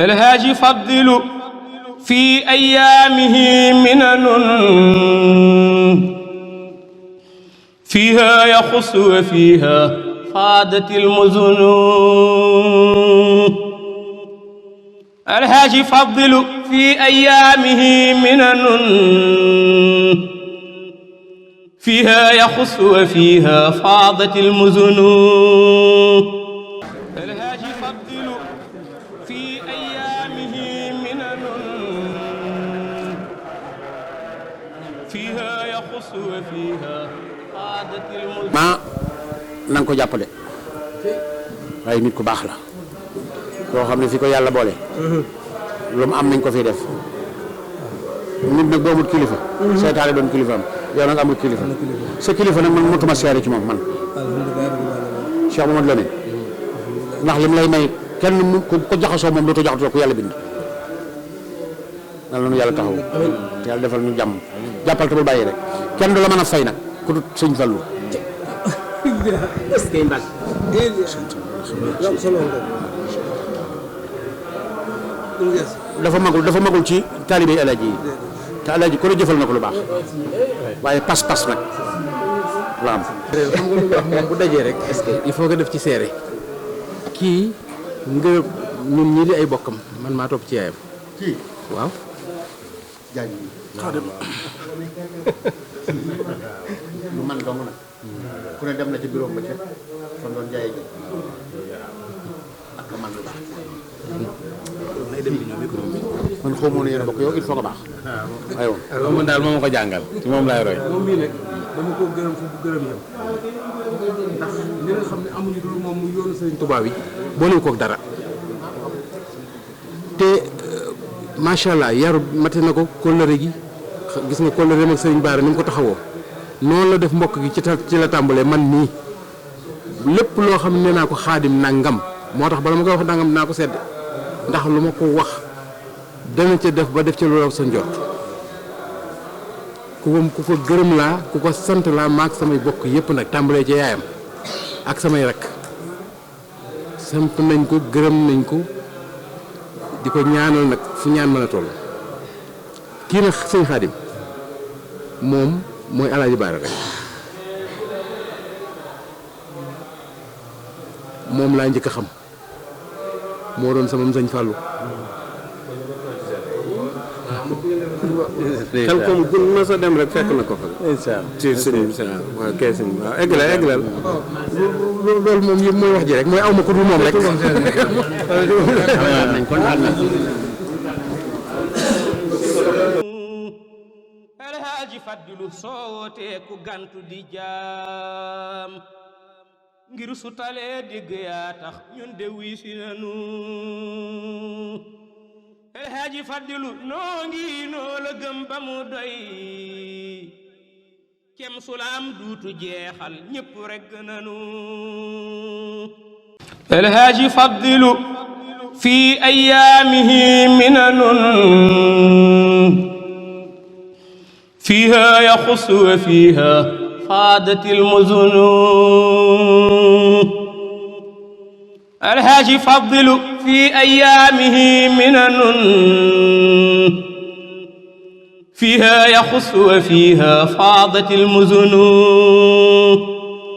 الهاج فضل في أيامه منن فيها يخص وفيها فادت المزن. الهاج فضل في أيامه منن فيها يخص وفيها فاضت المزن. الهاج فضل في أيامه منن فيها يخص وفيها فاضت المزن. ma na nga ko jàppale waaye nit ku baax la koo xam ne fi ko yàlla boole lu mu am nañ ko fi def nit nag boo amul kilifa seetaale doon kilifaam yow nag amul kilifa sa kilifa nag man motuma seere ci moom man Cheikh Mamadou Lamine ndax lim lay may kenn ko jaxasoo moom dootoo jaxasoo ko yàlla bind nan la nu yàlla taxaw yàlla defal ñu jàmm jàppal te bul bàyyi rek kenn du la mën a fay nag ku dut sëñ Fallu dafa magul ci taalibe alaaji yi te alaaji ku ne jëfal na ko lu baax waaye pas-pas nag la am. xam nga lu wax moom bu dajee rek est-ce que il faut nga def ci seere kii nga ñun ñii di ay bokkam man maa topp ci yaayam. kii waaw. jaaj xaadim lu man dong nag ku ne dem na ci bureau ba ca fan doon jaayee ji ak ka man lu baax man xaw ma ne yéen a bokk yow il faut nga baax aywa waaw man daal moo ma ko jàngal ci moom laay roy. moom bii nag dama ko gërëm fu gërëm yam ndax li nga xam ne amuñu dul moom mu yoonu Sëriñ tubaab yi boole koog dara te macha allah yaru mate na ko kóllëre gi gis nga kóllëre mag Sëriñ Baara ni mu ko taxawoo noonu la def mbokk gi ci la tàmbalee man nii lépp loo xam ne nee naa ko xaadim nangam moo tax bala ma koy wax nangam naa ko sedd ndax lu ma ko wax dana ca def ba def ca lu raw sa njort ku ko gërëm laa ku ko sant laa maag samay bokk yëpp nag tàmbalee ca yaayam ak samay rakk sant nañ ko gërëm nañ ko di ko ñaanal nag fu ñaan mën a toll kii nag sëñ Xaadim moom mooy Alaaji Baara rek moom laa njëkk a xam moo doon sama sëñ Fallou xel comme gun ma sa dem rek fekk na ko fa ci sëñ waaw kay sëñ waaw eggalal loolu moom yëpp mooy wax ji rek mooy aw ma ko dul moom rek Alhaaji Fadilu soowotee ku gantu di jaam ngir su talee digg yaa tax ñun de wiisi nanu Alhaaji Fadilu noo ngi noo la gëm ba mu doy kem sulaam duutu jeexal ñépp rekk nanu Alhaaji Fadilu fi ayyaamihi minanun فيها يخص وفيها فادت المزن الهاج فضل في أيامه منن فيها يخص وفيها فاضت المزن